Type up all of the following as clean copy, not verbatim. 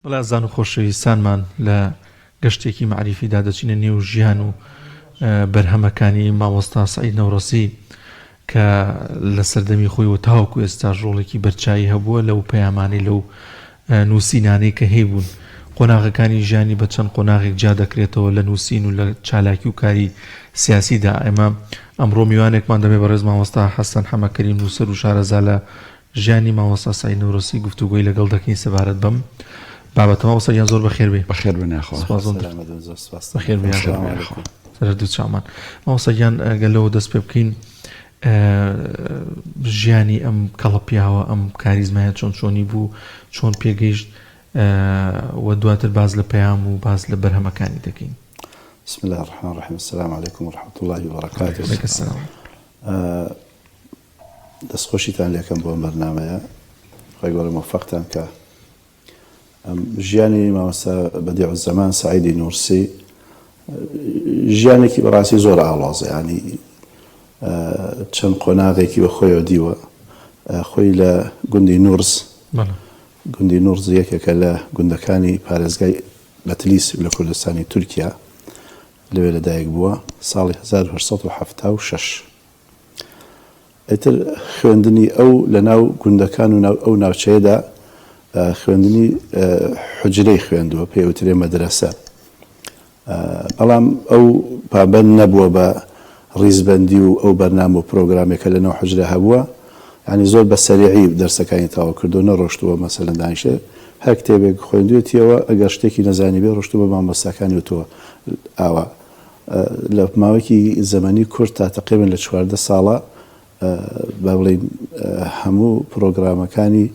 بەڵێ ئازیزان و خۆشەویستانمان لە گەشتێکی مەعریفیدا دەچینە نێو ژیان و بەرهەمەکانی مامۆستا سەعید نەوڕەسی کە لە سەردەمی خۆی و تاوەکو ئێستاش ڕۆڵێکی بەرچاوی هەبووە لەو پەیامانەی لەو نووسینانەی کە هەیبوون. قۆناغەکانی ژیانی بە چەند قۆناغێک جیا دەکرێتەوە لە نووسین و لە چالاکی و کاری سیاسیدا. ئێمە ئەمڕۆ میوانێکمان دەبێت بەڕێز مامۆستا حەسەن حەمەکەریم نووسەر و شارەزا لە ژیانی مامۆستا سەعید نەورۆسی گفتوگۆی لەگەڵ دەکەین سەبارەت بەم بابەتە. مامۆستا گیان زۆر بەخێر بێی. بەخێر بێن یاخوا. سپاس زۆر. سەلامەت بن زۆر سپاس. بەخێر بێی بەخێر یاخوا. بێن یاخوا. سەر هەردوو چاومان. مامۆستا گیان گەر لەوە دەست پێ بکەین ژیانی ئەم کەڵە پیاوە ئەم کاریزمایە چۆن چۆنی بوو چۆن پێگەیشت و دواتر باس لە پەیام و باس لە بەرهەمەکانی دەکەین. بسم الله الرحمن الرحیم السلام علیکم ورحمة الله وبرکاته. علیک السلام. دەستخۆشیتان لێکەم بۆ ئەم بەرنامەیە خوای گەورە مۆفەقتان کا. ژیانی مامۆستا بەدیعوزەمان سەعیدی نوورسی ژیانێکی بەڕاستی زۆر ئاڵۆزە ینی چەند قۆناغێکی بە خۆیەوە دیوە خۆی لە گوندی نوورس گوندی نوورز یەکێکە لە گوندەکانی پارێزگای بەتلیس لە کوردستانی تورکیا لەوێ لەدایک بووە ساڵی 1970. ئیتر خوێندنی ئەو لە ناو گوندەکان و ناو ئەو ناوچەیەدا خوێندنی حوجرەی خوێندووە، پێی ئەوترێ مەدرەسە. بەڵام ئەو پابەند نەبووە بە ڕیزبەندی و ئەو بەرنامە و پرۆگرامێک کە لە ناو حوجرە هەبووە، یانی زۆر بە سەریعی دەرسەکانی تەواو کردووە، نەڕۆشتووە مەسەلەن دانیشێ هەر کتێبێک خوێندوێتیەوە ئەگەر شتێکی نەزانیبێ ڕۆشتووە بە مامۆستاکانی وتووە ئاوا. لە ماوەیەکی زەمەنی کورت تا تەقریبەن لە 14 ساڵە با بڵێین هەموو پرۆگرامەکانی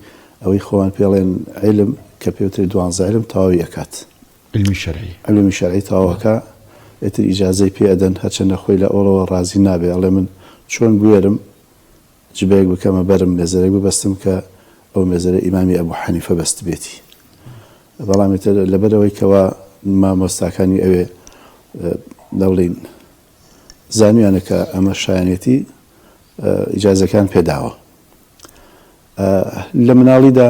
ئەوەی خۆمان پێڵێن علم کە پێوترێ دوانزە علم تەواوی ئەکات. علمی شەرعی. علومی شەرعی تەواو ئەکا ئیتر ئیجازەی پێ ئەدەن هەرچەندە خۆی لە ئەوڵەوە ڕازی نابێ ئەڵێ من چۆن بوێرم جبەیەک بکەمە بەرم مێزەرێک ببەستم کە ئەو مێزەرە ئیمامی ئەبو حەنیفە بەستبێتی بەڵام ئیتر لەبەرئەوەی کەوا مامۆستاکانی ئەوێ دەڵین زانیانە کە ئەمە شایانێتی ئیجازەکان پێداوە لە مناڵیدا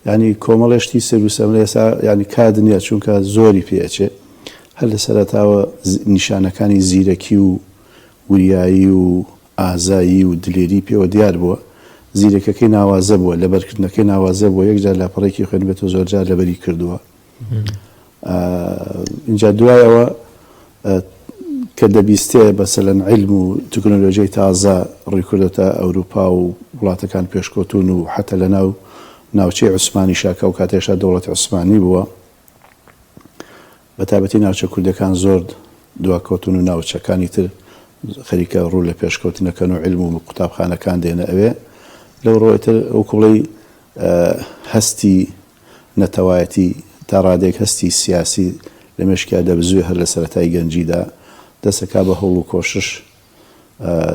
ینی کۆمەڵێ شتی سەر و سەمرە ئێستا ینی کات نییە چونکە زۆری پێ ئەچێ هەر لە سەرەتاوە نیشانەکانی زیرەکی و وریایی و ئازایی و دلێری پێوە دیار بووە، زیرەکەکەی ناوازە بووە، لەبەرکردنەکەی ناوازە بووە، یەکجار لاپەڕەیەکی خوێندبێتەوە زۆرجار لەبەری کردووە. ئینجا دوای ئەوە کە دەبیستێ مەسەلەن عیلم و تکنۆلۆژیای تازە ڕووی کردۆتە ئەوروپا و وڵاتەکان پێشکەوتوون و حەتا لەناو ناوچەی عوسمانیشا کە ئەو کاتەیشا دەوڵەتی عوسمانی بووە، بەتایبەتی ناوچە کوردیەکان زۆر دواکەوتون و ناوچەکانی تر خەریکە ڕوو لە پێشکەوتنەکەن و عیلم و قوتابخانەکان دێنە ئەوێ لەو ڕۆی تر وەکو بڵێی هەستی نەتەوایەتی تا ڕادەیەک هەستی سیاسی لە مێشکیا دەبزوێ هەر لە سەرەتای گەنجیدا دەسەکا بە هەوڵ و کۆشش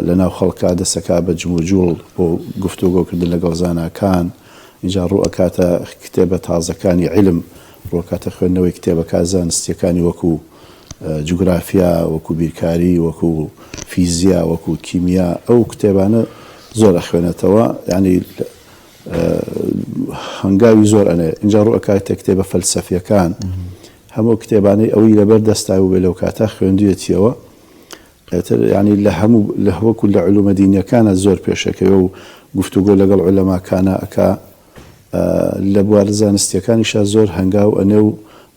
لە ناو خەڵکا دەست ئەکا بە جموجوڵ بۆ گفتوگۆ کردن لەگەڵ زاناکان، ئینجا ڕوو ئەکاتە کتێبە تازەکانی عیلم، ڕوو ئەکاتە خوێندنەوەی کتێبەکا زانستییەکانی وەکوو جوگرافیا، وەکوو بیرکاری، وەکوو فیزیا، وەکوو کیمیا، ئەو کتێبانە زۆر ئەخوێنێتەوە، یانی هەنگاوی زۆر ئەنێ، ئینجا ڕوو ئەکاتە کتێبە فەلسەفییەکان، هەموو ئەو کتێبانەی ئەوی لەبەر دەستا بووبێ لەو کاتە خوێندوویەتییەوە. ئیتر یانی لە هەموو لە وەکو لە علومە دینیەکانا زۆر پێشەکەوێ و گفتوگۆ لەگەڵ عولەماکانا ئەکا لە بوارە زانستیەکانیشا زۆر هەنگاو ئەنێ و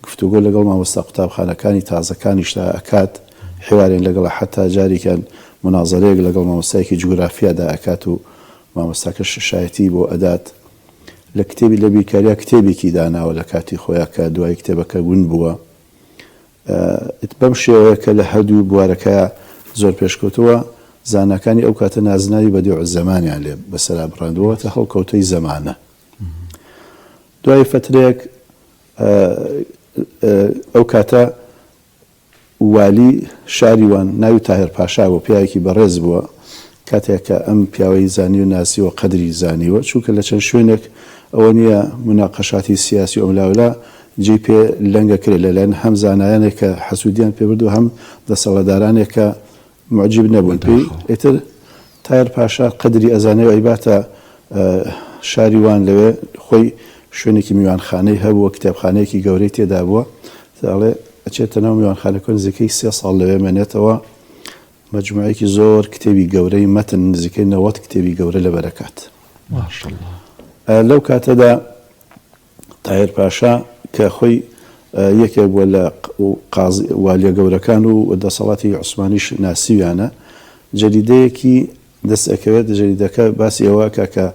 گفتوگۆ لەگەڵ مامۆستا قوتابخانەکانی تازەکانیشدا ئەکات حیوارێن لەگەڵا حەتا جارێکیان مونازەرەیەک لەگەڵ مامۆستایەکی جوگرافیادا ئەکات و مامۆستاکەش شایەتی بۆ ئەدات لە کتێبی لە بیرکاریا کتێبێکی داناوە لە کاتی خۆیا کە دوایی کتێبەکە ون بووە. بەم شێوەیە کە لە هەردوو بوارەکەیا زۆر پێشکەوتووە، زاناکانی ئەو کاتە نازناوی بەدیع الزەمانیان لێ بەسەرا بڕاندووە، واتە هەڵکەوتەی زەمانە. دوای فەترەیەک ئەو کاتە والی شاری وان ناوی تاهێر پاشا بوو، پیاوێکی بەڕێز بووە، کاتێک کە ئەم پیاوەی زانی و ناسیوە قەدری زانیوە، چونکە لە چەند شوێنێک ئەوە نییە موناقەشاتی سیاسی و ئەملاولا جێی پێ لەنگ ئەکرێ لە لایەن هەم زانایانێک کە حەسوودیان پێ برد و هەم دەسەڵاتدارانێک کە موعجیب نەبوون پێی. ئیتر تایر پاشا قەدری ئەزانێ و ئەیباتە شاری وان لەوێ خۆی. شوێنێکی میوانخانەی هەبووە، کتێبخانەیەکی گەورەی تێدا بووە. ئەڵێ ئەچێتە ناو میوانخانەکە نزیکەی سێ ساڵ لەوێ مێنێتەوە. مەجموعەیەکی زۆر کتێبی گەورەی مەتن نزیکەی 90 کتێبی گەورە لەبەر ئەکات. ماشاءاللە. لەو کاتەدا تاهیر پاشا کە خۆی یەکێک بووە لە قازی والیە گەورەکان و دەسەڵاتی عوسمانیش ناسیویانە، جەریدەیەکی دەست ئەکەوێت، جەریدەکە باسی ئەوە ئەکا کە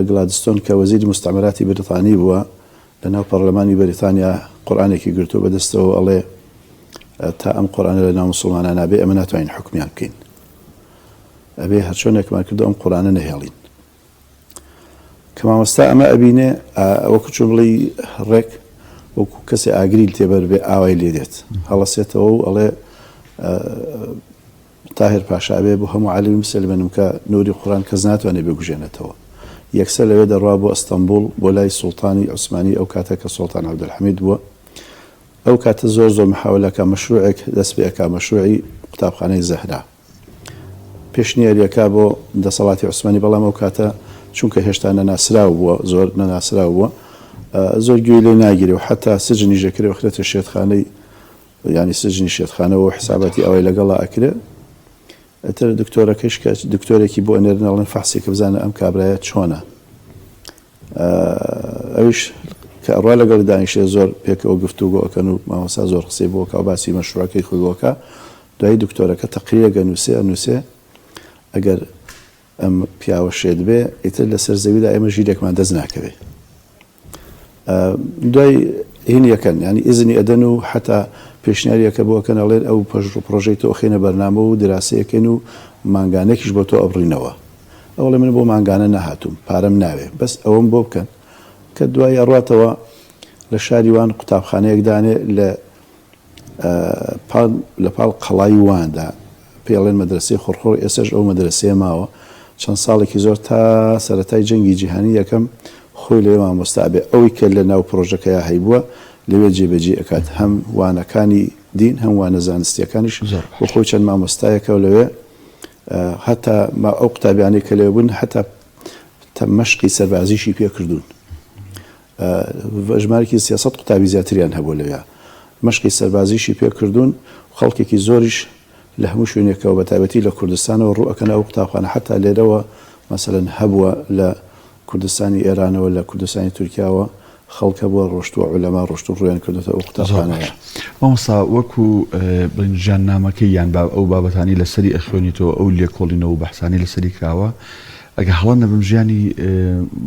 گلادستۆن کە وەزیری موستەعمەراتی بریتانی بووە لەناو پەڕلەمانی بەریتانیا قورئانێکی گرتووە بە دەستەوە و ئەڵێ تا ئەم قورئانە لەناو موسڵمانانا بێ ئێمە ناتوانین حوکمیان بکەین، ئەبێ هەرچۆنێکمان کردو ئەم قورئانە نەهێڵین. کە مامۆستا ئەمە ئەبینێ وەکو چۆن بڵێی ڕێک وەکو کەسێ ئاگری تێبەر بێ ئاوای لێ دێت هەڵەسێتەوە و ئەڵێ تاهیر پاشا ئەبێ بۆ هەموو عالەمی بسەلمێنم کە نوری قورئان کەس ناتوانێ بگوژێنێتەوە یەکسەر لەوێ دەڕوا بۆ ئەستەنبوڵ بۆ لای سوڵتانی عوسمانی ئەو کاتە کە سوڵتان عەبدولحەمید بووە ئەو کاتە زۆر زۆر محاولە ئەکا مەشروعێک دەست پێ ئەکا مەشروعی قوتابخانەی زەهرا پێشنیاری ئەکا بۆ دەسەڵاتی عوسمانی بەڵام ئەو کاتە چونکە هێشتا نەناسراو بووە زۆر نەناسراو بووە زۆر گوێی لێ ناگیرێ و حتا سجنیش دەکرێ و خرێتە شێتخانەی یانی سجنی شێتخانەوە و حساباتی ئەوەی لەگەڵا ئەکرێ ئیتر دکتۆرەکەیش کە دکتۆرێکی بۆ ئەنێرن ئەڵێن فەحسێکە بزانە ئەم کابرایە چۆنە ئەویش کە ئەڕوا لەگەڵی دانیشێ زۆر پێکەوە گفتوگۆ ئەکەن و مامۆستا زۆر قسەی بۆ کا و باسی مەشروعەکەی خۆی بۆ کا دوایی دکتۆرەکە تەقریرێک ئەنووسێ ئەنووسێ ئەگەر ئەم پیاوە شێت بێ ئیتر لەسەر زەویدا ئێمە ژیرێکمان دەست ناکەوێ دوای هین یەکەن یانی ئیزنی ئەدەن و حەتا پێشنیاریەکە بۆ ئەکەن ئەڵێن ئەو پڕۆژەی تۆ ئەخەینە بەرنامە و دراسەیەکەین و مانگانێکیش بۆ تۆ ئەبڕینەوە ئەوڵێ من بۆ مانگانە نەهاتووم پارەم ناوێ بەس ئەوەم بۆ بکەن کە دوای ئەڕاتەوە لە شاری وان قوتابخانەیەک دانێ لە لە پاڵ قەڵای واندا پێی ئەڵێن مەدرەسەی خوڕخوڕ، ئێستاش ئەو مەدرەسەیە ماوە، چەند ساڵێکی زۆر تا سەرەتای جەنگی جیهانی یەکەم خۆی لەوێ مامۆستا ئەبێ، ئەوەی کە لە ناو پڕۆژەکەیا هەیبووە لەوێ جێبەجێی ئەکات، هەم وانەکانی دین هەم وانە زانستییەکانیش بۆ خۆی چەند مامۆستایەکە و لەوێ هەتا ئەو قوتابیانەی کە لەوێ بوون هەتا مەشقی سەربازیشی پێ کردوون. ژمارەکی 300 قوتابی زیاتریان هەبوو لەوێ مەشقی سەربازیشی پێ کردوون و خەڵکێکی زۆریش لە هەموو شوێنێکەوە بە تایبەتی لە کوردستانەوە ڕوو ئەکەنە ئەو قوتابخانە حەتا لێرەوە مەسەلەن هەبووە لە کوردستانی ئێرانەوە لە کوردستانی تورکیاوە خەڵک هەبووە ڕۆشتووە عولەما ڕۆشتوون ڕوویان کردۆتە ئەو زۆر قوتابخانەیە. باشە مامۆستا وەکو بڵێین ژیاننامەکەی یان با ئەو بابەتانەی لەسەری ئەخوێنیتەوە ئەو لێکۆڵینەوە و بەحسانەی لەسەری کراوە ئەگەر هەڵە نەبم ژیانی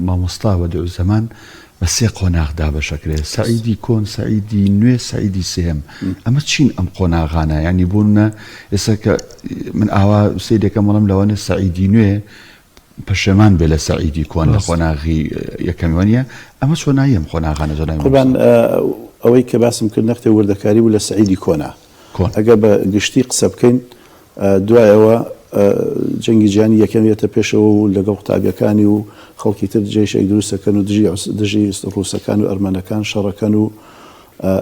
مامۆستا بەدیعوزەمان بە سێ قۆناغ دابەش ئەکرێ، سەعیدی کۆن، سەعیدی نوێ، سەعیدی سێیەم. ئەمە چین ئەم قۆناغانە؟ یانی بۆ نمونە ئێستا کە من ئاوا سەیرێکەم ئەڵێم لەوانەیە سەعیدی نوێ پەشێمان بێ لە سەعیدی کۆن لە قۆناغی یەکەمی وانییە؟ ئەمە چۆنایی ئەم قۆناغانە جەنابی قوربان ئەوەی کە باسم کرد نەختێ وردەکاری بوو لە سەعیدی کۆنا. ئەگەر بە گشتی قسە بکەین دوایەوە جەنگی جیهانی یەکەم یەتە پێشەوە و لەگەڵ قوتابیەکانی و خەڵکی تر جەیشێک دروست ئەکەن و دژی دژی ڕووسەکان و ئەرمەنەکان شەڕەکەن و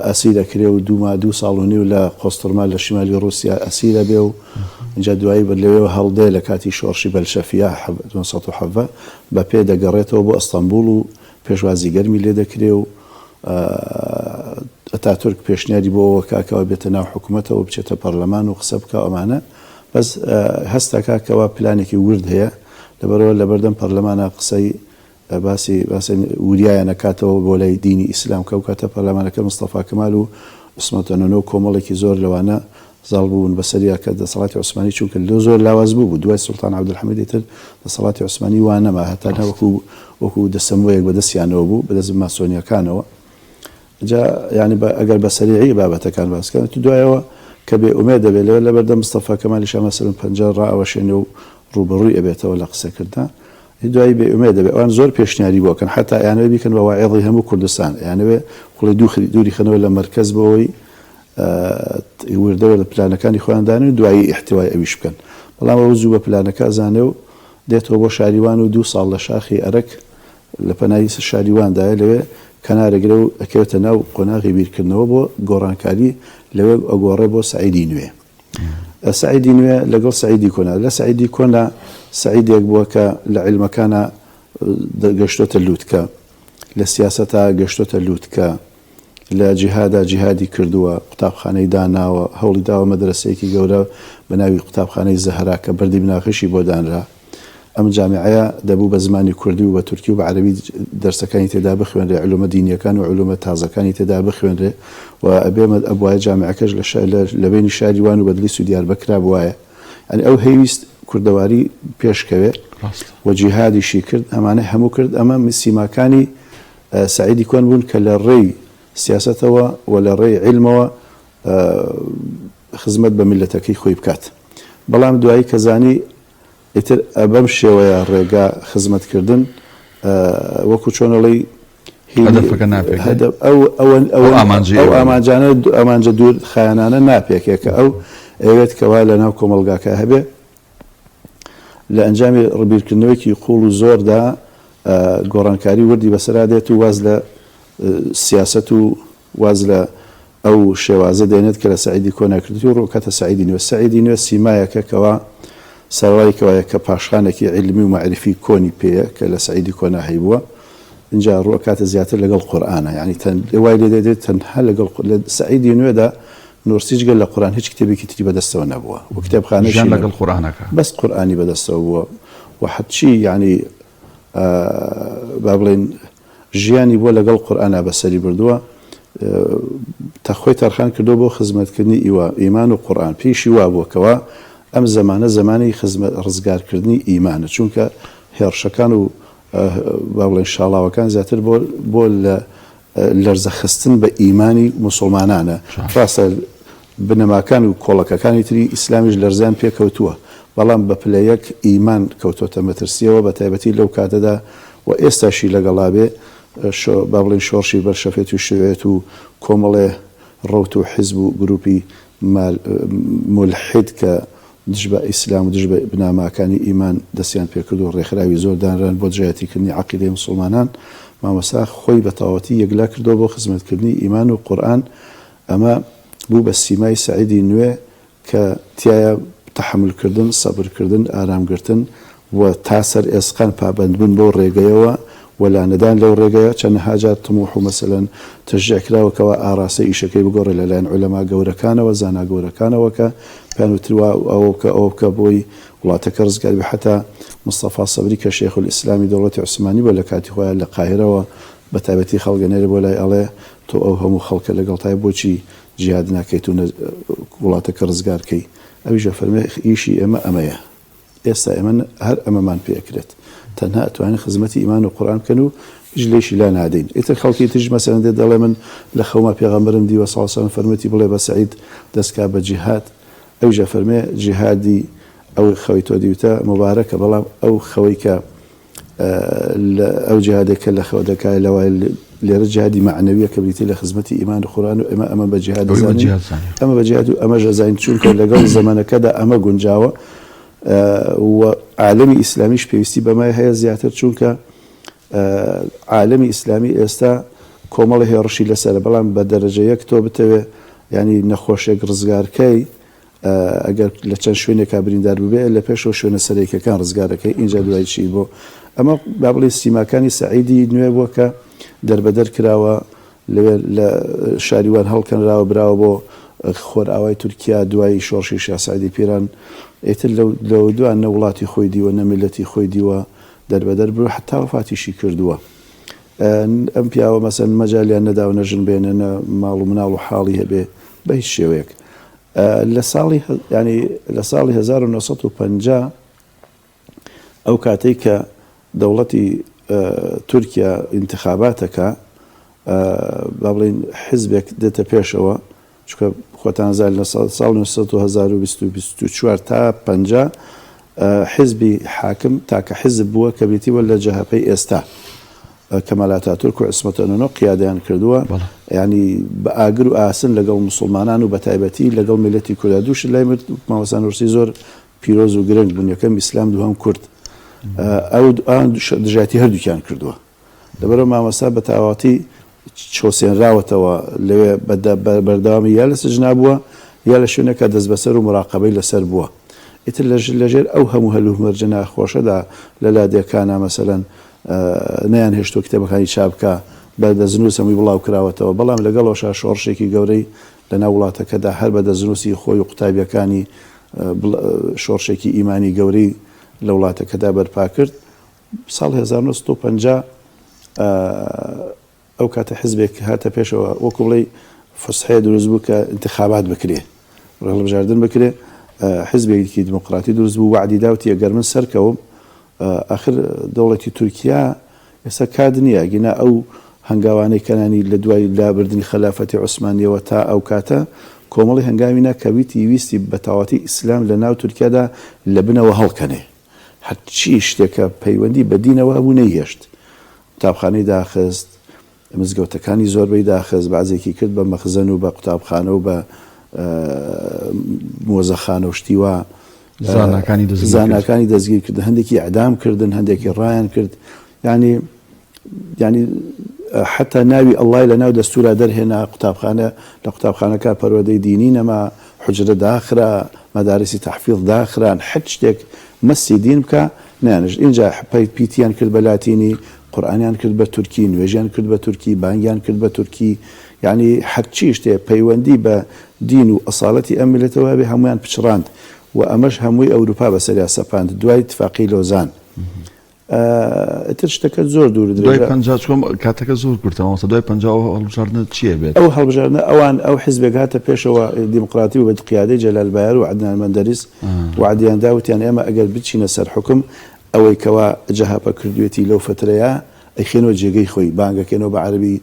ئەسیر ئەکرێ و دوو دوو ساڵ و نیو لە قۆستڕما لە شیمالی ڕووسیا ئەسیر ئەبێ و ئینجا دوایی بە لەوێوە هەڵدێ لە کاتی شۆڕشی بەلشەفیا 1917 بە پێ دەگەڕێتەوە بۆ ئەستەنبوڵ و پێشوازی گەرمی لێ دەکرێ و ئەتاتورک پێشنیاری بۆ ئەوە کا کەوا بێتە ناو حکومەتەوە بچێتە پەرلەمان و قسە بکا ئەمانە بەس هەست ئەکا کەوا پلانێکی ورد هەیە لەبەرئەوە لەبەردەم پەرلەمانا قسەی باسی باسی وریایان ئەکاتەوە بۆ لای دینی ئیسلام کە ئەو کاتە پەرلەمانەکە مستەفا کەمال و عوسمەت ئەنۆنۆ و کۆمەڵێکی زۆر لەوانە زاڵ بوون بەسەریا کە دەسەڵاتی عوسمانی چونکە لۆ زۆر لاواز بوو بوو دوای سوڵتان عەبدولحەمید ئیتر دەسەڵاتی عوسمانی وا نەما هەتا نا وەکو وەکو دەسەمۆیەک بەدەستیانەوە بوو بەدەست ماسۆنیەکانەوە جا یانی بە ئەگەر بە سەریعی بابەتەکان باس کەن تو دوایەوە کە بێ ئومێد دەبێت لەوێ لەبەردەم مستەفا کەمالیشا مەسەلەن پەنجە ڕائەوەشێنێ و ڕووبەڕووی ئەبێتەوە لە قسەکردنا دوایی بێ ئومێد دەبێت ئەوان زۆر پێشنیاری بۆ کەن حتا ئەیانەوێ بیکەن بە واعیظی هەموو کوردستان ئەیانەوێ خڵی دووخری دووری خەنەوە لە مەرکەز بۆ ئەوەی وردە وردە پلانەکانی خۆیان دانێن و دوایی ئیحتوای ئەویش بکەن بەڵام ئەو زوو بە پلانەکە ئەزانێ و دێتەوە بۆ شاریوان و دوو ساڵ لە شاخی ئەرەک لە پەنای شاریواندایە لەوێ کەنارەگرە و ئەکەوێتە ناو قۆناغی بیرکردنەوە بۆ گۆڕانکاری لەوێ ئەگۆڕێ بۆ سەعیدی نوێ سەعیدی نوێ لەگەڵ سەعیدی کۆنا لە سەعیدی کۆنا سەعیدێک بووە کە لە عیلمەکانا گەشتۆتە لووتکە. لە سیاسەتا گەشتۆتە لوتکە، لە جیهادا جیهادی کردووە، قوتابخانەی داناوە، هەوڵی داوە مەدرەسەیەکی گەورە بە ناوی قوتابخانەی زەهرا کە بەردی بناغەشی بۆ دانرا. ئەم جامیعەیە دەبوو بە زمانی کوردی و بە تورکی و بە عەرەبی دەرسەکانی تێدا بخوێنرێ، علومە دینییەکان و علومە تازەکانی تێدا بخوێنرێ و ئەبێ ئەبوایە جامیعەکەش لە شا لە بەینی شاری وان و بەدلیس و دیاربەکرا بوایە. یانی ئەو هەیویست کوردەواری پێش کەوێ و جیهادیشی کرد، ئەمانەی هەموو کرد. ئەمە سیماکانی سەعیدی کۆن بوون کە لە ڕێی سیاسەتەوە و لە ڕێی عیلمەوە خزمەت بە میللەتەکەی خۆی بکات. بەڵام دوایی کە زانی ئیتر بەم شێوەیە ڕێگا خزمەتکردن وەکو چۆن ئەڵێی هەدەفەکە ناپێکێ. ئەو ئامانجانە ئامانجە دوور خایەنانە ناپێکێ کە ئەو ئەیەوێت کەوا لە ناو کۆمەڵگاکە هەبێ. لە ئەنجامی ڕبیرکردنەوەیەکی قووڵ و زۆردا گۆڕانکاری وردی بەسەرا دێت و واز لە سیاسەت و واز لە ئەو شێوازە دێنێت کە لە سەعیدی کۆنا کردوویەتی و ڕووکاتە سەعیدی نوێ. سەعیدی نوێ سیمایەکە کەوا سەرەڕای کەوایە کە پاشخانێکی عیلمی و مەعریفی کۆنی پێیە کە لە سەعیدی کۆنا هەیبووە ئینجا ڕووئەکاتە زیاتر لەگەڵ قورئانا یانی تەن وای لێ دێت تەنها لەگەڵ لە سەعیدی نوێدا نوورسی جگە لە قورئان هیچ کتێبێکی تری بەدەستەوە نەبووە و کتێبخانەشی ژیان لەگەڵ قورئانەکە. بەس قورئانی بەدەستەوە بووە و هەرچی یانی با بڵێین ژیانی بووە لەگەڵ قورئانا بەسەری بردووە تا خۆی تەرخان کردووە بۆ خزمەتکردنی ئیوا ئیمان و قورئان پێیشی وابووە کەوا ئەم زەمانە زەمانی خزمەت ڕزگارکردنی ئیمانە چونکە هێڕشەکان و با بڵێن شاڵاوەکان زیاتر بۆ بۆ لە لەرزە خستن بە ئیمانی موسوڵمانانە. ڕاستە بنەماکان و کۆڵەکەکانی تری ئیسلامیش لەرزەیان پێ کەوتووە، بەڵام بە پلە یەک ئیمان کەوتۆتە مەترسییەوە بە تایبەتی لەو کاتەدا و ئێستاشی لەگەڵا بێ با بڵێین شۆڕشی بەلشەفێت و شیوعێت و کۆمەڵێ ڕەوت و حیزب و گروپی مولحید کە دژ بە ئیسلام و دژ بە بناماکانی ئیمان دەستیان پێکرد و ڕێکخراوی زۆر دانران بۆ دژایەتیکردنی عەقیدەی موسڵمانان، مامۆستا خۆی بە تەواوەتی یەکلا کردەوە بۆ خزمەتکردنی ئیمان و قورئان، ئەمە بوو بە سیمای سەعیدی نوێ کە تیایا تەحەمولکردن، سەبرکردن، ئارامگرتن و تا سەر ئێسقان پابەندبوون بەو ڕێگەیەوە و لانەدان لەو ڕێگەیە، چەنەها جار تموح و مەسەلەن تەشجیع کراوە کەوا ئاڕاستەی ئیشەکەی بگۆڕێ لەلایەن عولەما گەورەکانەوە، زانا گەورەکانەوە کە پێیان وتروا ئەوە بکە ئەوە بکە بۆی وڵاتەکە ڕزگار بێ، حەتا مستەفا سەبری کە شێخولئیسلامی دەوڵەتی عوسمانی بووە لە کاتی خۆیا لە قاهیرەوە بە تایبەتی خەڵک ئەنێرێ بۆ لای ئەڵێ تۆ ئەو هەموو خەڵکە لەگەڵتایە بۆچی جیهاد ناکەیت و وڵاتەکە ڕزگار کەی؟ ئەویش ئەفەرموێ ئیشی ئێمە ئەمەیە. ئێستا ئێمە هەر ئەمەمان پێ ئەکرێت تەنها ئەتوانین خزمەتی ئیمان و قورئان بکەن و هیچ لێیشی لا نادەین ئیتر خەڵکی تریش مەسەلەن دێت دەڵێ من لە خەوما پێغەمبەرم دیوە صلی اللە علیە وسلم فەرموویەتی بڵێ بە سەعید دەست کا بە جیهاد ئەویش ئەفەرمێ جیهادی ئەو خەوی تۆ دیوتە موبارەکە بەڵام ئەو خەوەی کە ئەو جیهادێک کە لە خەوە دەکای لەوای لێرە جیهادی مەعنەویە کە بریتی لە خزمەتی ئیمان و قورئان و ئێمە ئەمە بە جیهاد دەزانین ئەمە بە جیهاد و ئەمەش ئەزانین چونکە لەگەڵ زەمەنەکەدا ئەمە گونجاوە و عالەمی ئیسلامیش پێویستی بەمە هەیە زیاتر چونکە عالەمی ئیسلامی ئێستا کۆمەڵی هێڕشی لەسەرە بەڵام بە دەرەجە یەک تۆ بتەوێ ینی نەخۆشێک ڕزگارکەی ئەگەر لە چەند شوێنێکا بریندار ببێ لە پێشەوە شوێنە سەرەکیەکان ڕزگارەکەی ئینجا دوای چی بۆ ئەمە با بڵێ سیماکانی سەعیدی نوێ بووە کە دەربەدەر کراوە لەوێ لە شاری وان هەڵکەنراوە براوە بۆ خۆرئاوای تورکیا دوای شۆڕشی شا سەعیدی پیران ئیتر لەو لەو دوان نە وڵاتی خۆی دیوە نە میللەتی خۆی دیوە دەربەدەر بووە حەتا وەفاتیشی کردووە ئەم پیاوە مەسەن مەجالیان نەداوە نە ژن بێنێ نە ماڵ و مناڵ و حاڵی هەبێ بە هیچ شێوەیەک لە ساڵی یانی لە ساڵی 1950 ئەو کاتەی کە دەوڵەتی تورکیا ئینتخاباتەکە با بڵین حزبێک دێتە پێشەوە چونکە خۆتان زان لە ساڵ 1924 تا 50 حزبی حاکم تاکە حزب بووە کە بریتی بووە لە جەهەپەی ئێستا. کەمال ئاتاتورک و عیسمەت ئەنۆنۆ قیادەیان کردووە یانی بە ئاگر و ئاسن لەگەڵ موسڵمانان و بەتایبەتی لەگەڵ میللەتی کوردا دوو شت لای مامۆستا نوورسی زۆر پیرۆز و گرنگ بوون یەکەم ئیسلام دووهەم کورد ئەو دژایەتی هەردووکیان کردووە لەبەرئەوە مامۆستا بە تەواوەتی چەوسێنراوەتەوە لەوێ بەردەوامی یا لە سجنا بووە یا لە شوێنێکا دەستبەسەر و مراقەبەی لەسەر بووە ئیتر لەژێر ئەو هەموو هەلومەرجە ناخۆشەدا لە لادێکانا مەسەلەن. نەیانهێشتووە کتێبەکانی چاپ بکا، بە دەستنووس هەمووی بڵاو کراوەتەوە، بەڵام لەگەڵەوەشا شۆڕشێکی گەورەی لەناو وڵاتەکەدا هەر بە دەستنووسی خۆی و قوتابییەکانی شۆڕشێکی ئیمانی گەورەی لە وڵاتەکەدا بەرپا کرد. ساڵی 1950 ئەو کاتە حزبێک هاتە پێشەوە وەکو بڵێی فسحەیە دروست بوو کە ئینتخابات بکرێ هەڵبژاردن بکرێ حزبێکی دیموکراتی دروست بوو وەعدی دا وتی ئەگەر من سەرکەوم ئاخر دەوڵەتی تورکیا ئێستا کات نییە گینا ئەو هەنگاوانەی کەنانی لە دوای لابردنی خەلافەتی عوسمانیەوە تا ئەو کاتە کۆمەڵی هەنگاوی نا کە ویتی ویستی بە تەواوەتی ئیسلام لە ناو تورکیادا لە بنەوە هەڵکەنێ هەرچی شتێکە پەیوەندی بە دینەوە هەبوو نەیهێشت قوتابخانەی داخست، مزگەوتەکانی زۆربەی داخست، بەعزێکی کرد بە مەخزەن و بە قوتابخانە و بە مۆزەخانە و شتی وا. زاناکانی دەستگیر کرد. زاناکانی دەستگیر کردن، هەندێکی ئیعدام کردن، هەندێکی ڕایان کرد. یانی یانی حەتا ناوی ئەڵڵای لە ناو دەستوورا دەرهێنا، قوتابخانە لە قوتابخانەکە پەروەردەی دینی نەما، حوجرە داخرا، مەدارسی تەحفیز داخران، هەچ شتێک مەسی دین بکا نەیانشت ئینجا پیتیان کرد بە لاتینی قورئانیان کرد بە تورکی نوێژیان کرد بە تورکی بانگیان کرد بە تورکی یانی هەرچی شتێ پەیوەندی بە دین و ئەساڵەتی ئەم میللەتەوە هەبێ هەموویان پچڕاند و ئەمەش هەمووی ئەوروپا بەسەریا سەپاند دوای تفاقی لۆزان ئیتر شتەکە زۆر دوور و دوای درێژە. 50 چکۆم کاتەکە زۆر کورتە مامۆستا دوای 50 ئەو هەڵبژاردنە چییە بێت؟ ئەو هەڵبژاردنە ئەوان ئەو حیزبێک هاتە پێشەوە دیموکراتی بوو بە قیادەی جەلال بایار و عەدنان مەندەریس وەعدیان دا وتیان ئێمە ئەگەر بچینە سەر حوکم ئەوەی کەوا جەهەپە کردوێتی لەو فەترەیا ئەیخەینەوە جێگەی خۆی بانگەکەینەوە بە عەرەبی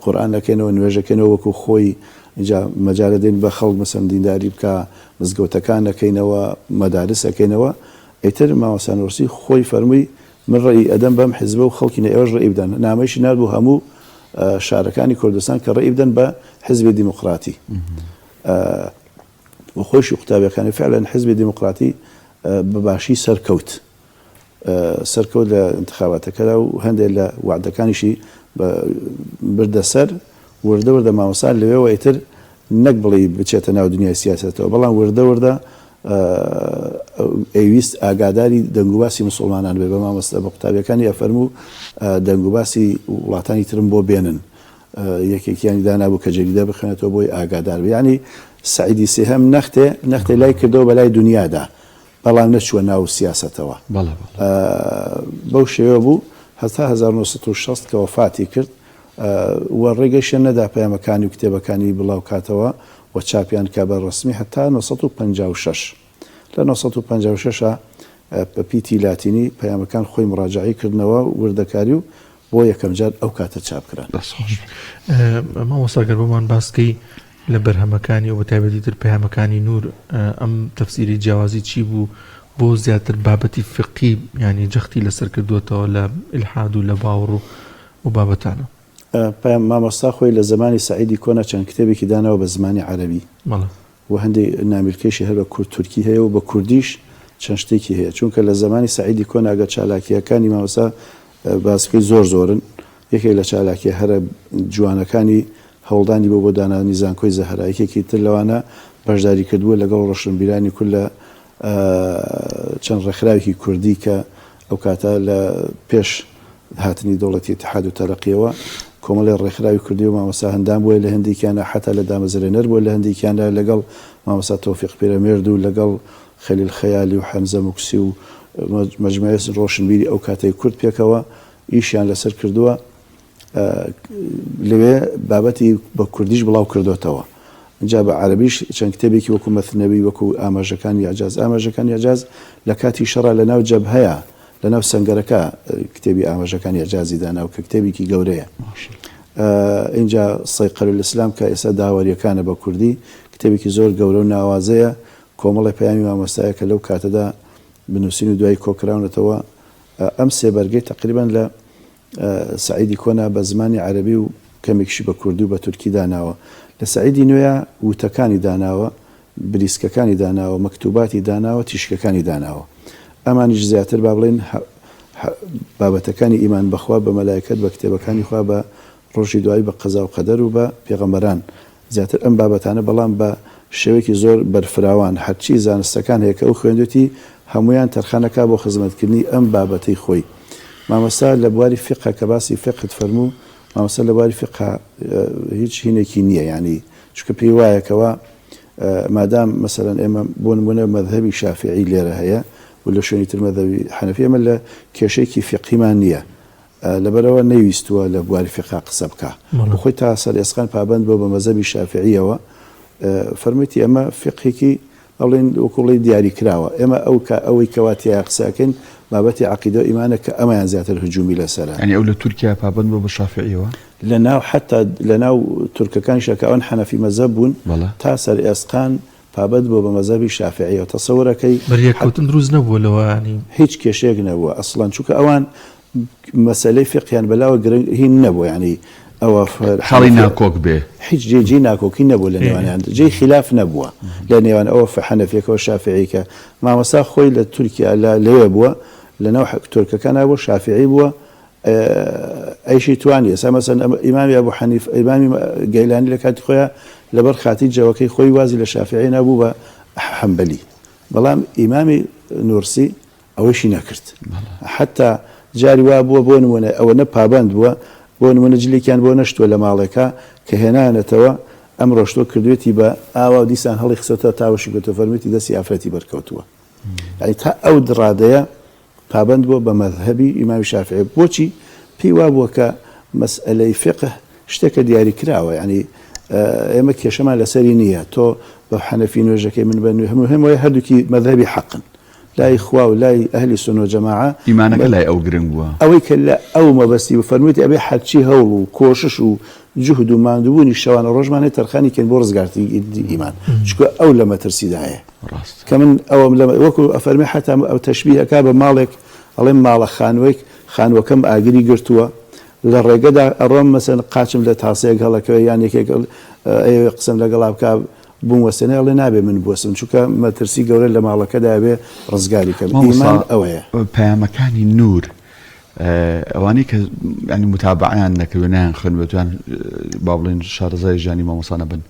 قورئان ئەکەینەوە نوێژەکەینەوە وەکو خۆی ئینجا مەجال ئەدەین بە خەڵک مەسەن دینداری بکا مزگەوتەکان ئەکەینەوە مەدارس ئەکەینەوە ئیتر مامۆستا نوڕسی خۆی فەرمووی من ڕەئی ئەدەم بەم حزبە و خەڵکینە ئێوەش ڕەئی بدەن نامەیشی نارد بۆ هەموو شارەکانی کوردستان کە ڕەئی بدەن بە حزبی دیموکراتی و خۆیشی قوتابیەکانی فعلا حزبی دیموکراتی بە باشی سەرکەوت سەرکەوت لە انتخاباتەکەدا و هەندێک لە وعدەکانیشی بردە سەر وردە وردە مامۆستا لەوێوە ئیتر نەک بڵێی بچێتە ناو دنیای سیاسەتەوە، بەڵام وردە وردە ئەیویست ئاگاداری دەنگوباسی موسوڵمانان بێت، بە مامۆستا بە قوتابیەکانی ئەفەرموو دەنگوباسی وڵاتانی ترم بۆ بێنن، یەکێکیانی دانابوو کە جەریدە بخوێنێتەوە بۆی ئاگادار بێ، یانی سەعیدی سێهەم نەختێ نەختێ لای کردەوە بەلای دنیادا، بەڵام نەچووە ناو سیاسەتەوە. بەو شێوە بوو هەتا 1960 کە وەفاتی کرد و ڕێگەشیان نەدا پەیامەکانی و کتێبەکانی بڵاو کاتەوە و چاپیان کا بە ڕەسمی هەتا 956. لە 956 بە پیتی لاتینی پەیامەکان خۆی مڕاجەعەی کردنەوە وردەکاری و بۆ یەکەم جار ئەو کاتە چاپ کران. دەست خۆش مامۆستا گەر بۆمان باس کەی لە بەرهەمەکانی و بەتایبەتی تر پەیامەکانی نوور ئەم تەفسیری جیاوازی چی بوو بۆ زیاتر بابەتی فقی یانی جەختی لەسەر کردووەتەوە لە ئیلحاد و لە باوەڕ و ئەو بابەتانە. پەیام مامۆستا خۆی لە زەمانی سەعیدی کۆنا چەند کتێبێکی داناوە بە زمانی عەرەبی و هەندێک نامیلکەیشی هەر بە کورد تورکی هەیە و بە کوردیش چەند شتێکی هەیە چونکە لە زەمانی سەعیدی کۆنا گەر چالاکییەکانی مامۆستا باس بکەی زۆر زۆرن یەکێک لە چالاکیە هەرە جوانەکانی هەوڵدانی بوو بۆ دانانی زانکۆی زەهرا یەکێکی تر لەوانە بەشداری کردبووە لەگەڵ ڕۆشنبیرانی کورد لە چەند ڕێکخراوێکی کوردی کە ئەو کاتە لە پێش هاتنی دەوڵەتی ئیتحاد و تەرەقیەوە کۆمەڵی ڕێکخراوی کوردی و مامۆستا هەندام بووە لە هەندێکیانە حتا لە دامەزرێنەر بووە لە هەندێکیانە لەگەڵ مامۆستا تۆفیق پیرەمێرد و لەگەڵ خەلیل خەیالی و حەمزە موکسی و مەجموعەی ڕۆشنبیری ئەو کاتەی کورد پێکەوە ئیشیان لەسەر کردووە لەوێ بابەتی بە کوردیش بڵاو کردۆتەوە جا بە عەرەبیش چەند کتێبێکی وەکو مەثنەوی وەکو ئاماژەکانی ئیعجاز ئاماژەکانی ئیعجاز لە کاتی شەڕا لە ناو جەبهەیە لە ناو سەنگەرەکە کتێبی ئاماژەکانی ئیعجازی داناو کە کتێبێکی گەورەیە ئینجا صیقل الاسلام کە ئێستا داوەریەکانە بە کوردی کتێبێکی زۆر گەورە و ناوازەیە کۆمەڵی پەیامی مامۆستایە کە لەو کاتەدا بنووسین و دوایی کۆکراونەتەوە ئەم سێ بەرگەی تەقریبەن لە سەعیدی کۆنا بە زمانی عەرەبی و کەمێکیشی بە کوردی و بە تورکی داناوە. لە سەعیدی نوێیا وتەکانی داناوە، بریسکەکانی داناوە، مەکتوباتی داناوە، تیشکەکانی داناوە. ئەمانیش زیاتر با بڵێین بابەتەکانی ئیمان بە خوا، بە مەلایکەت، بە کتێبەکانی خوا، بە ڕۆژی دوایی، بە قەزا و قەدەر و بە پێغەمبەران. زیاتر ئەم بابەتانە بەڵام بە شێوەیەکی زۆر بەرفراوان هەرچی زانستەکان هەیە کە ئەو خوێندوێتی هەموویان تەرخان ئەکا بۆ خزمەتکردنی ئەم بابەتەی خۆی. مامۆستا لە بواری فیقە کە باسی فیقت فەرموو مامۆستا لە بواری فیقە هیچ هینێکی نییە یانی چونکە پێی وایە کەوا مادام مەسەلەن ئێمە بۆ نمونە مەذهەبی شافعی لێرە هەیە و لە شوێنی تر مەذهەبی حەنەفی ئێمە لە کێشەیەکی فیقهیمان نییە لەبەرئەوە نەیویستووە لە بواری فیقها قسە بکا و خۆی تا سەر ئێسقان پابەند بووە بە مەزهەبی شافعییەوە فەرموویەتی ئەمە فیقهێکی ئەڵێن وەکو بڵێی دیاری کراوە ئێمە ئەو کە ئەوەی کەوا تیایا قسە ئەکەین بابەتی عەقیدە و ئیمانە کە ئەمەیان زیاتر هجومی لەسەرە. یانی ئەو لە تورکیا پابەند بووە بە شافعیەوە؟ لە ناو حەتا لە ناو تورکەکانیشا کە ئەوان حەنەفی مەزهەب بوون تا سەر ئێسقان پابەند بووە بە مەزهەبی شافعیەوە تەسەورەکەی بەریەککەوتن دروست نەبووە لەوە یانی؟ هیچ کێشەیەک نەبووە ئەسڵەن چونکە ئەوان مەسەلەی فیقهیان بەلاوە گرنگ هین نەبوو یانی ئەوە خاڵی ناکۆک بێ. هیچ جێ جێی ناکۆکی نەبوو لە نێوانیان جێی خیلاف نەبووە لە نێوان ئەوە حەنەفیەکەوە شافعیکە مامۆستا خۆی لە تورکیا لە لەوێ بووە لە ناو تورکەکانا بووە شافعی بووە ئەیشی توانی ئێستا مەسەن ئیمامی ئەبوو حەنیف ئیمامی گەیلانی لە کاتی خۆیان لەبەر خاتی جەوەکەی خۆی وازی لە شافعی نابوو بە حەنبەلی بەڵام ئیمامی نورسی ئەوەیشی نەکرد حەتا جاری وا بووە بۆ نموونە ئەوەنە پابەند بووە بۆ نموونە جلێکیان بۆ نەشتووە لە ماڵێکا کە هێنایانەتەوە ئەم ڕۆشتووە کردوێتی بە ئاوا و دیسان هەڵی خستۆتەوە تا وشک بێتەوە فەرموویەتی دەستی ئافرەتی بەرکەوتووە یانی تا ئەو ڕادەیە پابەند بووە بە مەزهەبی ئیمامی شافعی بۆچی پێی وابووە کە مەسئەلەی فیقه شتێکە دیاری کراوە یانی ئێمە کێشەمان لەسەری نییە تۆ بە حەنەفی نوێژەکەی من بە نوێ هەموو هەموو هەردووکی مەزهەبی حەقن لای خوا و لای ئەهلی سوننە و جەماعە ئیمانەکە لای ئەو گرنگ بووە. ئەوەی کە لە ئەو مەبەستی بوو فەرموویەتی ئەبێ هەرچی هەوڵ و کۆشش و جوهد و ماندووبوونی شەوانە ڕۆژمان هەیە تەرخانی کەین بۆ ڕزگارکردنی ئیمان چونکە ئەو لە مەترسیدایە ڕاستە. کە من ئەوەم لە وەکو ئەفەرمێ حەتا ئەو تەشبیه ئەکا بە ماڵێک ئەڵێم ماڵە خانووێک خانووەکەم ئاگری گرتووە لە ڕێگەدا ئەڕۆم مەسەن قاچم لە تاسەیەک هەڵەکەوێ یان یەکێک ئەیەوێ قسەم لەگەڵا بکا بموەستێنێ ئەڵێ نابێ من بوەستم چونکە مەترسی گەورە لە ماڵەکەدایە بێ ڕزگاری کەم مامۆستا ئیمان ئەوەیە. پەیامەکانی نور ئەوانەی کە یانی متابەعەیان نەکردوە نایان خوێندبێتویان با بڵێن شارەزای ژیانی مامۆستا نەبن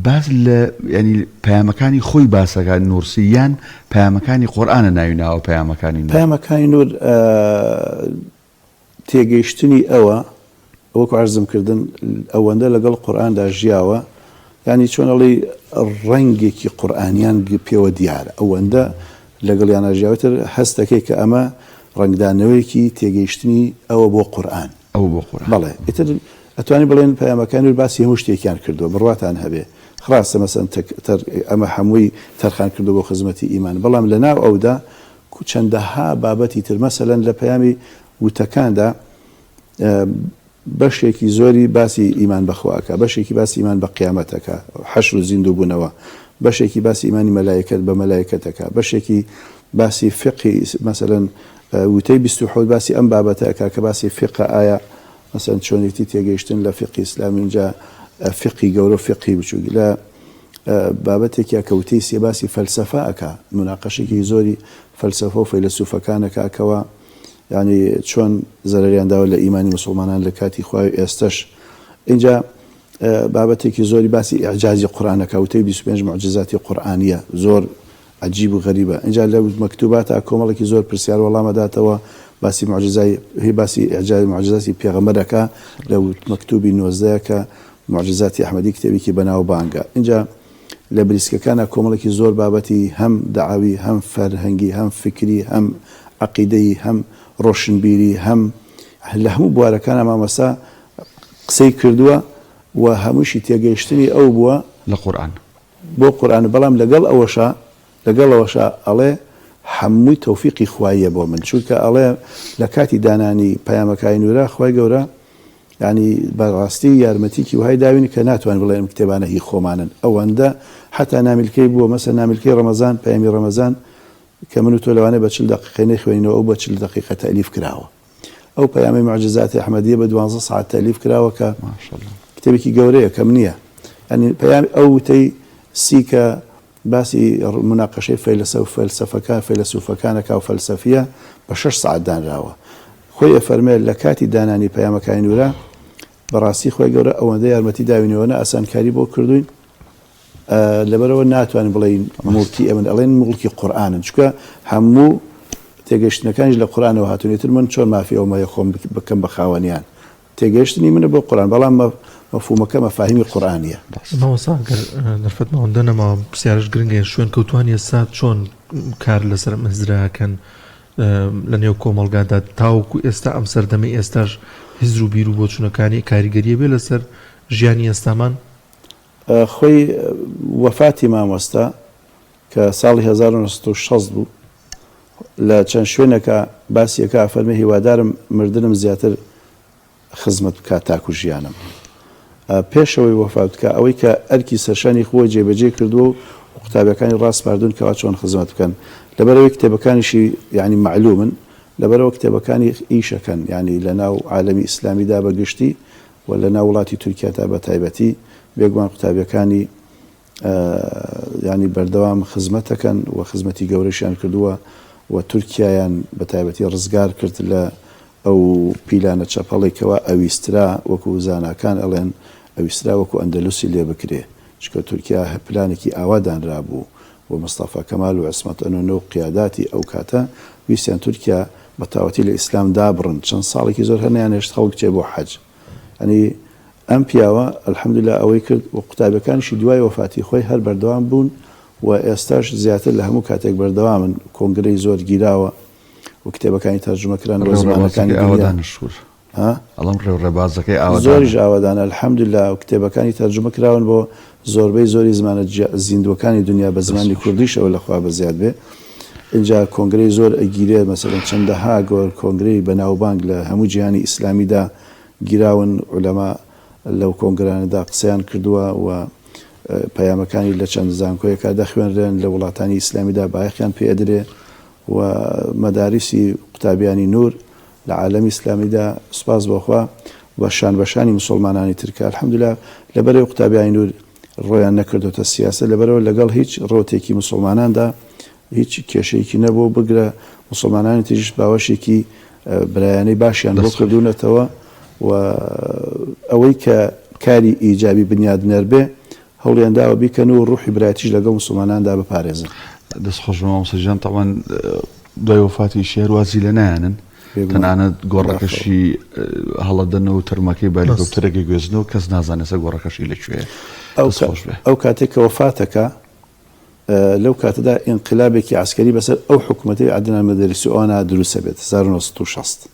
باس لە ینی پەیامەکانی خۆی باسەکە نورسی یان پەیامەکانی قورئانە ناوی ناوە پەیامەکانی نور؟ پەیامەکانی نور تێگەیشتنی ئەوە وەکو عەرزم کردن ئەوەندە لەگەڵ قورئاندا ژیاوە یانی چۆن ئەڵێی ڕەنگێکی قورئانیان پێوە دیارە ئەوەندە لەگەڵیانا ژیاوە تر هەست دەکەی کە ئەمە ڕەنگدانەوەیەکی تێگەیشتنی ئەوە بۆ قورئان ئەوە بۆ قورئان بەڵێ ئیتر ئەتوانی بڵێن پەیامەکانی باسی هەموو شتێکیان کردووە بڕواتان هەبێ ڕاستە مەسەن ئەمە هەمووی تەرخان کردو بۆ خزمەتی ئیمان بەڵام لەناو ئەودا چەندەها بابەتی تر مەسەلەن لە پەیامی وتەکاندا بەشێکی زۆری باسی ئیمان بە خوا ئەکا، بەشێکی باسی ئیمان بە قیامەت ئەکا، حەشر و زیندوو بوونەوە، بەشێکی باسی ئیمانی مەلایکەت بە مەلایکەت ئەکا، بەشێکی باسی فیقهی مەسەلەن وتەی 27 باسی ئەم بابەتە ئەکا کە باسی فیقە ئایا مەسەلەن چۆنێتی تێگەیشتن لە فیقهی ئیسلامی ئینجا فیقهی گەورە و فیقهی بچووک لە بابەتێکیا کە وتەی سێ باسی فەلسەفە ئەکا موناقەشێکی زۆری فەلسەفە و فەیلەسوفەکان ئەکا کەوا یانی چۆن زەرەریان داوە لە ئیمانی موسڵمانان لە کاتی خوا و ئێستەش ئینجا بابەتێکی زۆری باسی ئیعجازی قورئان ئەکا وتەی 25 معجزاتی قورئانیە زۆر عجیب و غەریبە ئینجا لە مەکتوباتا کۆمەڵێکی زۆر پرسیار وەڵام ئەداتەوە باسی معجزای هی باسی ئیعجاز معجزاتی پێغەمبەر ئەکا لە مەکتوبی 19 کە معجزاتی ئەحمەدی کتێبێکی بەناوبانگە ئینجا لە بریسکەکانا کۆمەڵێکی زۆر بابەتی هەم دەعەوی هەم فەرهەنگی هەم فیکری هەم عەقیدەیی هەم ڕۆشنبیری هەم لە هەموو بوارەکانا مامۆستا قسەی کردووە و هەمووشی تێگەیشتنی ئەو بووە لە قورئان. بۆ قورئان بەڵام لەگەڵ ئەوەشا لەگەڵ ئەوەشا ئەڵێ هەمووی تەوفیقی خواییە بۆ من چونکە ئەڵێ لە کاتی دانانی پەیامەکانی نورا خوای گەورە یانی بەڕاستی یارمەتیکی وەهای داوین کە ناتوانین بڵێین ئەم کتێبانە هی خۆمانن ئەوەندە حەتا نامیلکەی بووە مەسەن نامیلکەی ڕەمەزان پەیامی ڕەمەزان کە من و تۆ لەوانەیە بە چل دەقیقەی نەیخوێنینەوە ئەو بە چل دەقیقە تەئلیف کراوە ئەو پەیامی معجزاتی ئەحمەدیە بە دوانزە سەعات تەئلیف کراوە کە کتێبێکی گەورەیە کەم نییە یانی پەیامی ئەو وتەی سی کە باسی موناقەشەی فەیلەسە و فەلسەفەکان فەیلەسوفەکان ئەکا و فەلسەفیە بە شەش سەعات دانراوە خۆی ئەفەرمێ لە کاتی دانانی پەیامەکانی نورا بەڕاستی خوای گەورە ئەوەندە یارمەتی داوین ئەوەنە ئاسانکاری بۆ کردوین لەبەرەوە ناتوانین بڵێین موڵکی ئێمەن ئەڵێن موڵکی قورئانن چونکە هەموو. تێگەیشتنەکانیش لە قورئانەوە هاتوون ئیتر من چۆن مافی ئەوەم هەیە خۆم بکەم بە خاوەنیان تێگەیشتنی منە بۆ قورئان بەڵام مەفهومەکە مەفاهیمی قورئانیە. مامۆستا گەر دەرفەتم ئەوەندە نەماوە پرسیارش گرنگە شوێنکەوتوانی ئێستا چۆن کار لەسەر ئەم هزرە ئەکەن لە نێو کۆمەڵگادا تاوەکو ئێستا ئەم سەردەمەی ئێستاش هزر و بیر و بۆچوونەکانی کاریگەریە بێ لەسەر ژیانی ئێستامان؟ خۆی وەفاتی مامۆستا کە ساڵی 1960 بوو لە چەند شوێنێکا باسی ئەکا ئەفەرمێ هیوادارم مردنم زیاتر خزمەت بکات تاکو ژیانم. پێش ئەوەی وەفات بکا ئەوەی کە ئەرکی سەرشانی خۆی جێبەجێ کردووە و قوتابیەکانی ڕاسپاردوون کەوا چۆن خزمەت بکەن لەبەرئەوەی کتێبەکانیشی یانی مەعلومن لەبەرئەوە کتێبەکانی ئیشەکەن یانی لەناو عالەمی ئیسلامیدا بە گشتی و لەناو وڵاتی تورکیادا بە تایبەتی بێگومان قوتابیەکانی یانی بەردەوام خزمەتەکەن و خزمەتی گەورەشیان کردووە و تورکیایان بە تایبەتی ڕزگار کرد لە ئەو پیلانە چەپەڵی کەوا ئەویسترا وەکو زاناکان ئەڵێن ئەویسترا وەکو ئەندەلوسی لێ بکرێ چونکە تورکیا پلانێکی ئاوا دانرابوو و مستەفا کەمال و عیسمەت ئەنۆنۆ و قیاداتی ئەو کاتە ویستیان تورکیا بە تەواوەتی لە ئیسلام دابڕن چەند ساڵێکی زۆر هەر نەیانهێشت خەڵک بچێ بۆ حەج یانی ئەم پیاوە الحمدللە ئەوەی کرد و قوتابیەکانیشی دوای وەفاتی خۆی هەر بەردەوام بوون و ئێستاش زیاتر لە هەموو کاتێک بەردەوامن، کۆنگرەی زۆر گیراوە و کتێبەکانی تەرجومە کران بۆ زمانەکانی دنیا. ئاوەدانە شکور. ها؟ ئەڵێم ڕێ و ڕێبازەکەی ئاوەدانە. زۆریش ئاوەدانە الحمدللە و کتێبەکانی تەرجومە کراون بۆ زۆربەی زۆری زمانە زیندووەکانی دنیا بە زمانی کوردیشەوە لە خوا بەزیاد بێ. ئینجا کۆنگرەی زۆر ئەگیرێ مەسەلەن چەندەها گۆر کۆنگرەی بەناوبانگ لە هەموو جیهانی ئیسلامیدا گیراون، عولەما لەو کۆنگرانەدا قسەیان کردووە و پەیامەکانی لە چەند زانکۆیەکا دەخوێنرێن، لە وڵاتانی ئیسلامیدا بایەخیان پێ ئەدرێ و مەداریسی قوتابیانی نوور لە عالەمی ئیسلامیدا سوپاس بۆ خوا و شان بە شانی موسوڵمانانی تر کە الحمدللە لەبەرئەوەی قوتابیانی نوور ڕۆیان نەکردۆتە سیاسەت لەبەرئەوە لەگەڵ هیچ ڕەوتێکی موسوڵماناندا هیچ کێشەیەکی نەبووە و بگرە موسڵمانانی تریش باوەشێکی برایانەی باشیان بۆ کردوونەتەوە و ئەوەی کە کاری ئیجابی بنیادنەر بێ هەوڵیان داوە بیکەن و ڕوحی برایەتیش لەگەڵ موسڵماناندا بپارێزن. دەست خۆش بێ مامۆستا گیان تەبعەن دوای وەفاتیشی هەر وازی لێ نایەنن تەنانەت گۆڕەکەشی هەڵەدەن و تەرمەکەی بە هەلیکۆپتەرێک ئەگوێزنەوە کەس نازانێ ئێستا گۆڕەکەشی لە کوێیە. دەست خۆش بێ. ئەو کاتێک کە وەفاتەکا لەو کاتەدا ئینقلابێکی عەسکەری بەسەر ئەو حکومەتەی عەدنان مەدەریس و ئەوانە دروست ئەبێت، 1960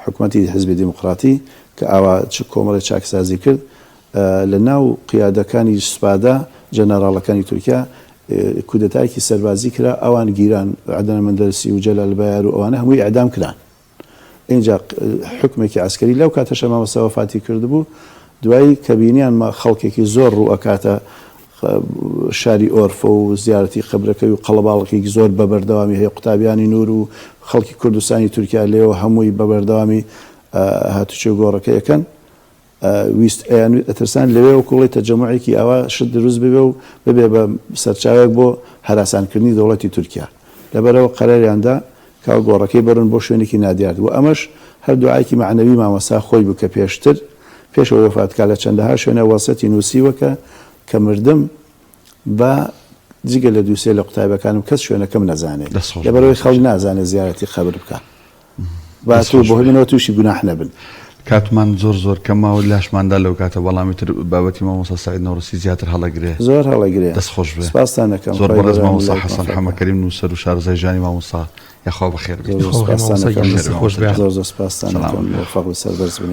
حکومەتی حزبی دیموکراتی کە ئاوا چ کۆمەڵێ چاکسازی کرد لە ناو قیادەکانی سوپادا جەنەراڵەکانی تورکیا کودەتایەکی سەربازی کرا ئەوان گیران عەدنان مەندەرسی و جەلال بایار و ئەوانە هەمووی ئیعدام کران. ئینجا حوکمێکی عەسکەری لەو کاتەشا مامۆستا وەفاتی کردبوو دوایی کە بینیان خەڵکێکی زۆر ڕوو ئەکاتە شاری ئۆرفە و زیارەتی قەبرەکەی و قەڵەباڵقێکی زۆر بە بەردەوامی هەیە قوتابیانی نور و خەڵکی کوردستانی تورکیا لێوە هەمووی بە بەردەوامی هاتوچۆ گۆڕەکە یەکەن ویست ئەیان ئەترسان لەوێ وەکو بڵێی تەجەموعێکی ئاوا شت دروست ببێ و ببێ بە سەرچاوەیەک بۆ هەراسانکردنی دەوڵەتی تورکیا. لەبەرئەوە قەراریان دا کە گۆڕەکەی بەرن بۆ شوێنێکی نادیار و ئەمەش هەر دوعایەکی مەعنەوی مامۆستا خۆی بوو کە پێشتر پێش ئەوەی وەفات بکا لە چەندەها شوێنە وەسیەتی نووسیوە کە کە مردم با جگە لە دووسێ لە قوتابیەکانم کەس شوێنەکەم نەزانێ لەبەرئەوەی خەڵک نازانێ زیارەتی قەبر بکا. با تۆ بەهۆی منەوە تووشی گوناح نەبن. کاتمان زۆر زۆر کەم ماوە لاشمان دا لەو کاتە بەڵام ئیتر بابەتی مامۆستا سەعید نەوڕەسی زیاتر هەڵەگرێ. زۆر هەڵەگرێ. دەست خۆش بێ. سپاستان ئەکەم. زۆر بەڕێز مامۆستا حەسەن حەمە کەریم نووسەر و شارەزای ژیانی مامۆستا یاخوا بەخێر بێیت. زۆر زۆر سپاستان ئەکەم. زۆر زۆر سپاستان ئەکەم. مۆفەق و سەربەرز بن.